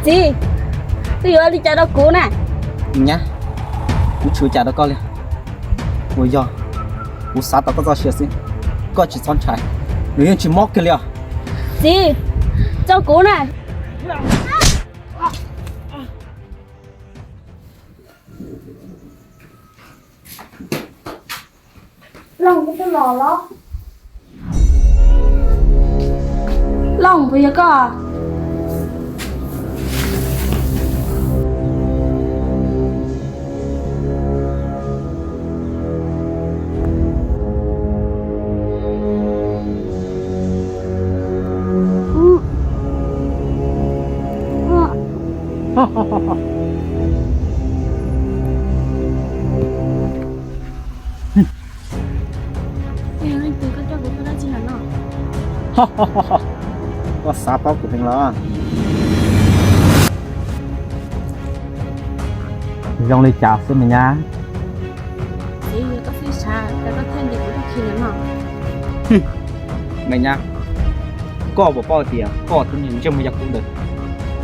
Txiv, koj yuav li cas rau kuv na? Nyab, kuv tsis ua cas rau koj li. Uas yog kuv xav tau koj txoj sia xwb, koj tsis txhob ntshai, nws yeej tsis mob kiag li os. Txiv, tso kuv na. Looj, koj twb los los? Looj, puas yog koj? Leej twg, koj coj kuv tuaj dab tsi no? Koj xav paub kuv heev los? Zoo li cas xwb me nyab? Txiv, yog koj xav, koj thiaj ntes kuv tuaj khi ntawm no. Me nyab, koj puas paub tias koj thiab niag ntsej muag yaj kub ntawd,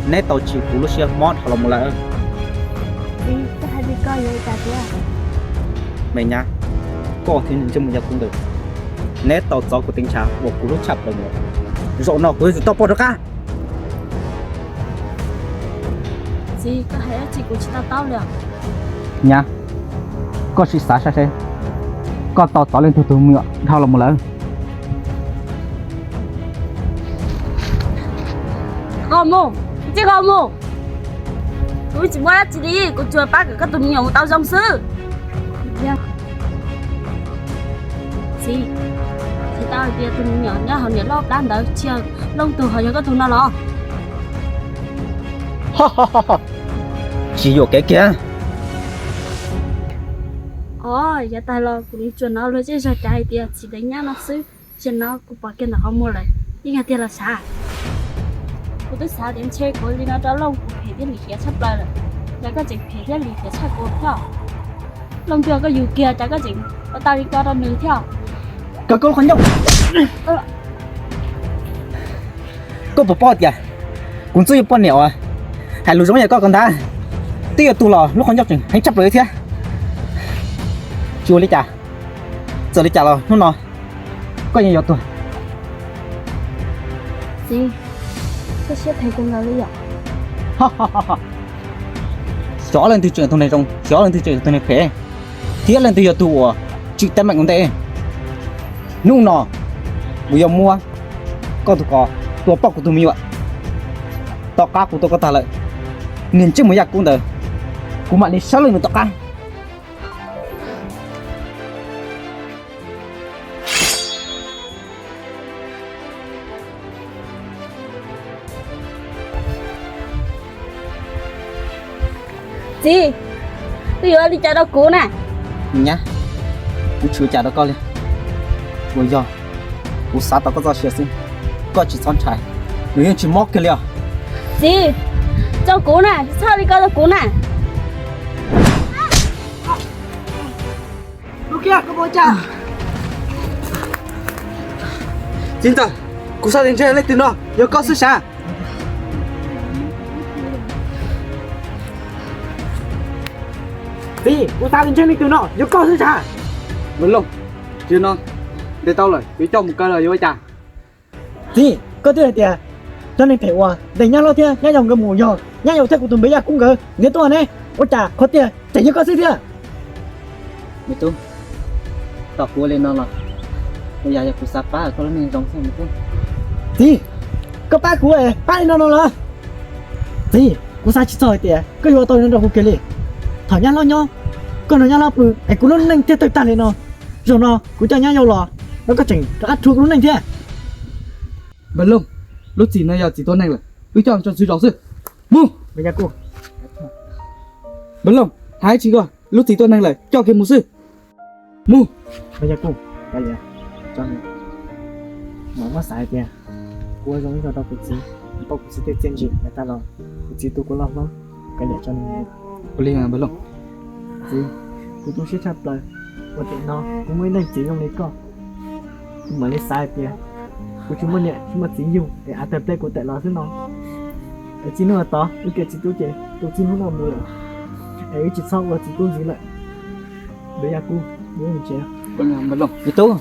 neb tau tsim kuv lub siab mob dhau los mus lawm. Txiv, koj hais li ko yog li cas tiag? Me nyab, koj thiab niag ntsej muag yaj kub ntawd, neb tau txov kuv tes ntshav uas kuv hlub tshaj plaws mus. Zaum no kuv yuav tsum tau pov rov qab. Txiv, koj hais dab tsi kuv tsis to taub li os. Nyab, koj sim xav saib seb, koj tau txov leej twg tus me nyuam dhau los mus lawm? Qhov muag, txiv, qhov muag. Kuv tsis muaj dab tsi li, kuv tsuas pab kom koj tus me nyuam mus tau zoo xwb. Txiv, txiv tau hais tias tus me nyuam nyob hauv niam loj plab ntawd, tsis yog Looj tus, ho yog koj tus no los? Tsis yuam kev kiag. Os, yav tag los kuv tsuas hnov luag zej zog cov hais tias txiv deev nyab no xwb, zaum no kuv pom kiag ntawm qhov muag lawm, yeej yog tiag los sav? Kuv twb xav tias ntshe kuv li no rau Looj kuv phem thiab lim hiam tshaj plaws lawm, cas koj tseem phem thiab lim hiam tshaj kuv thiab. Looj, twb yog koj yug kiag, cas koj tseem ua tau li ko rau nws thiab. Koj, koj lub qhov ncauj. Koj puas paub tias kuv twb yog poj niam uas hais lus zoo yam koj ko ntag, twb yog tuag los lub qhov ncauj tseem heev tshaj plaws thiab. Tsis ua li cas, txawm li cas los hnub no koj yeej yuav tuag. Txiv, koj siab phem kawg nkaus li yom. Xyov leej twg tseem tus neeg zoo, xyov leej twg tseem tus neeg phem, thiab leej twg yog tus uas tsim teeb meem ua ntej. Hnub no kuv yuav muab koj tus ko tua pauj kuv tus me nyuam. Tom qab kuv tua koj tag lawm, niag ntsej muag yaj kub ntawd, kuv mam li sawv los nws tom qab. Txiv, koj yuav li cas rau kuv na? Nyab, kuv tsis ua cas rau koj li. Uas yog kuv xav tau koj txoj sia xwb, koj tsis txhob ntshai, nws yeej tsis mob kiag li os. Txiv, tso kuv na, txhob li ko rau kuv na. Txiv ntxawm, kuv xav tias ntshe leej twg no yog koj xwb sav. Txiv, kuv xav tias ntshe leej twg no yog koj xwb sav. Npawg Looj, tsis no, ntes tau lawm, yuav coj mus kaw los yuav ua cas? Txiv, koj twb hais tias cov neeg phem uas ntes nyab hlob thiab nyab yau nkawd mus yog nyab yau thiab kuv tus npawg Yaj Kub nkawd, nkawd tuaj ne, ua cas qhov tiag tseem yog koj xwb thiab? Me tub, tau kuv ua li no los, ua yog yog kuv xav pab koj lub neej zoo xwb me tub. Txiv, koj pab kuv, pab li no no los? Txiv, kuv xav tsis txog hais tias koj yuav ua tau li no rau kuv kiag li. Thaum nyab hlob nyob, koj nrog nyab hlob pw es kuv lub neej thiaj tawg tag li no. Zaum no kuv coj nyab yau los, koj tseem rov qab rhuav kuv lub neej thiab. Npawg Looj, lub txim no yog txim tua neeg lawm, wb coj tso tswv zos xwb. Mus! Npawg Looj, hais tsis koj, lub txim tua neeg lawm coj kiag mus xwb. Mus! Npawg Yaj Kub, mam muab xav hais tias kuv ua zoo ib zaug rau kuv txiv, pauj kuv txiv tej txiaj ntsig, tag los kuv txiv tu kuv loj hlob, kav liam tso nws. Ua li npawg Looj. Txiv, kuv tu siab tshaj plaws uas tiam no kuv muaj ib leej txiv zoo li koj. Kuv mam li xav hais tias kuv tsis muaj niam tsis muaj txiv yug es av tawg pleb kuv tawm los xwb no. Txij hnub no tod wb kev txiv tub ces tu txij hnub no mus lawm, es wb tsis txhob ua txiv tub ntxiv lawm. Ntawd yog kuv, kuv mus tsev. Tub.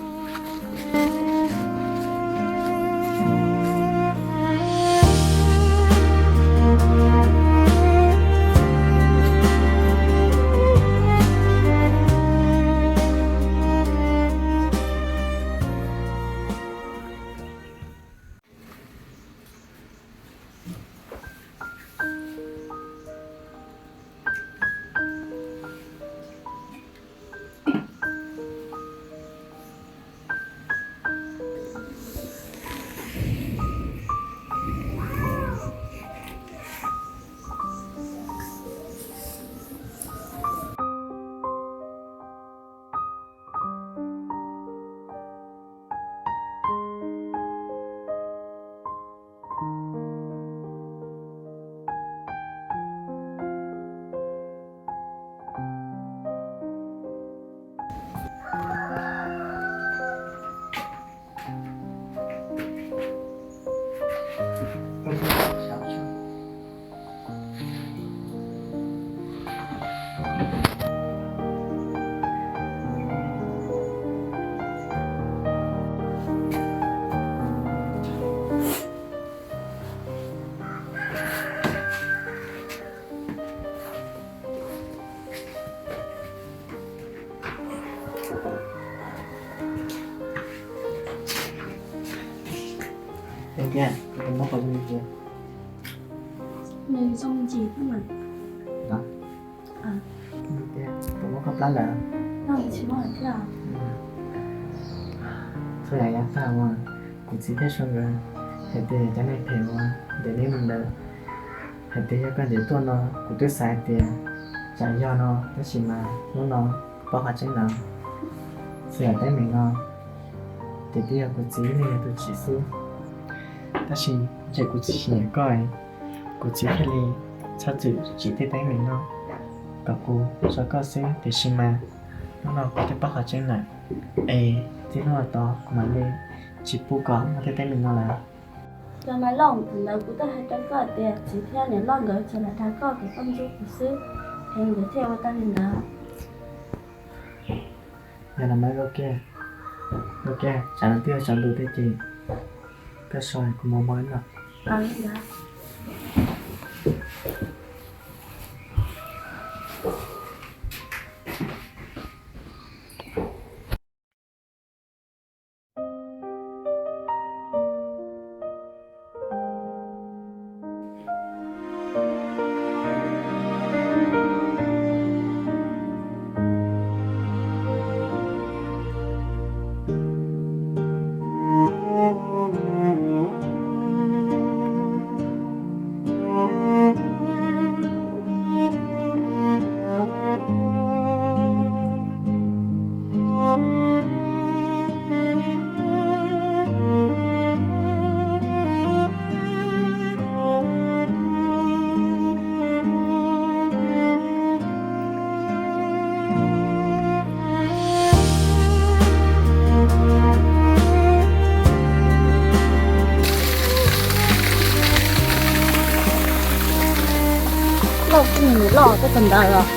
Nws zoo ntsis thiab mas. Tias puas muab koj plab lawm? Tsis muab thiab. Txhua yam yav tag uas kuv txiv thiab Suav nkawd hais tias cov neeg phem uas ntes neb mus ntawd, hais tias yog koj ntes tuaj no, kuv twb xav hais tias tsam yog no, tab sis mas hnub no kuv paub qhov tseeb lawm. Txhua yam teeb meem no ces twb yog kuv txiv yeej yog tus tsim xwb. Tab sis ntshe kuv txiv tsis nyiam koj, kuv txiv thiaj li txhob txwm tsim tej teeb meem no kom kuv tso koj xwb. Tiam sis mas hnub no kuv twb paub qhov tseeb lawm, es txij hnub no tod kuv mam li tsis pub kom muaj tej teeb meem no lawm. Cov Maiv Looj, thaum ntawd kuv twb hais rau koj tias txiv thiab niam loj nkawd tsuas lam dag koj kom koj ntxub kuv xwb, es nkawd thiaj ua tau li ntawd. Yog los mas, ok, tsam no twb yuav tsaus ntuj thiab ces koj so kuv mus ua hmo no. Lauj, kuj mus loj koj tau ntawd os.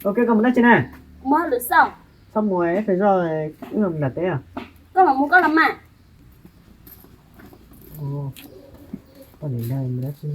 Ok, koj mus dab tsi na? Muab lwm xauj. Txhob mus ib pliag zoj, wb mus nram teb os. Koj mam mus koj los mas. Poj niam dag mus dab tsi?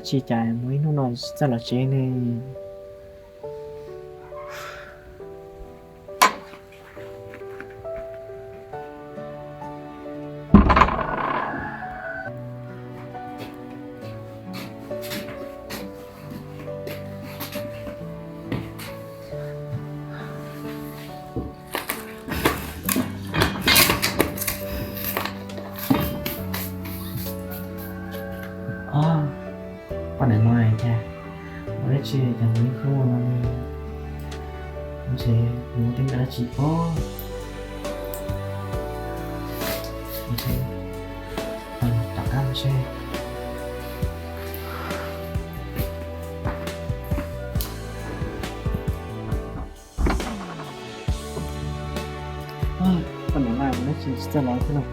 Tsis cas mus ib hnub no tsis txawj los tsev ne. Poj niam no cas ua dab tsi cas mus ib hnub no ntshe mus tej nqa dab tsi pob. Rov qab mus seb. Poj niam no mus dab tsi tsis txawj los thiab lauj.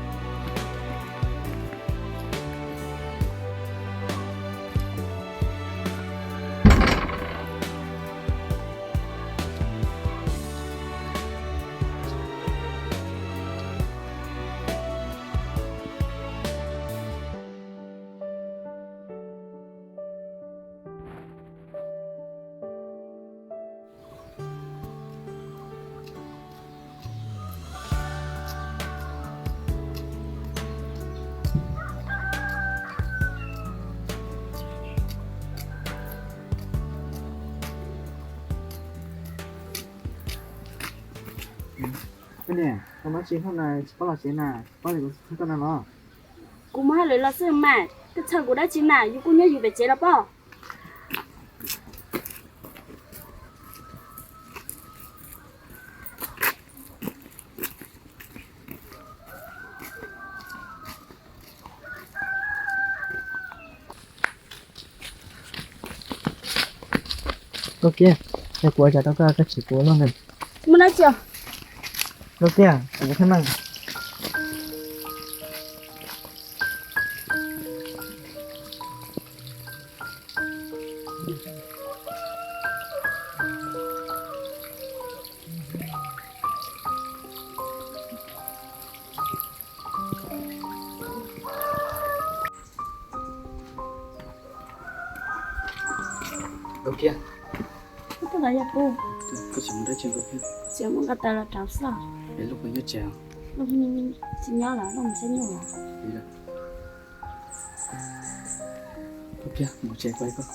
Koj niam, koj mus dab tsi hnub no tsis paub los tsev na, tsis paub li kuv txhawj koj no los? Kuv mus hauj lwm los xwb mas, koj txhawj kuv dab tsi na, yus kuj nyob yus pem tsev los pob. Koj kiab, yog kuv ua cas rau koj, koj tsis kuv ua luaj na. Muaj dab tsi? Koj kiab, kuv kheej meej. Nkauj Kiab, koj tuaj los yog kuv? Koj tsis mus dab tsi Nkauj Kiab? Tsis mus, nqa taws los rauv xwb. Es Looj puas nyob tsev? Looj tsis nyob lawm, Looj mus saib nyuj lawm. Nkauj Kiab, mus tsev pais koj.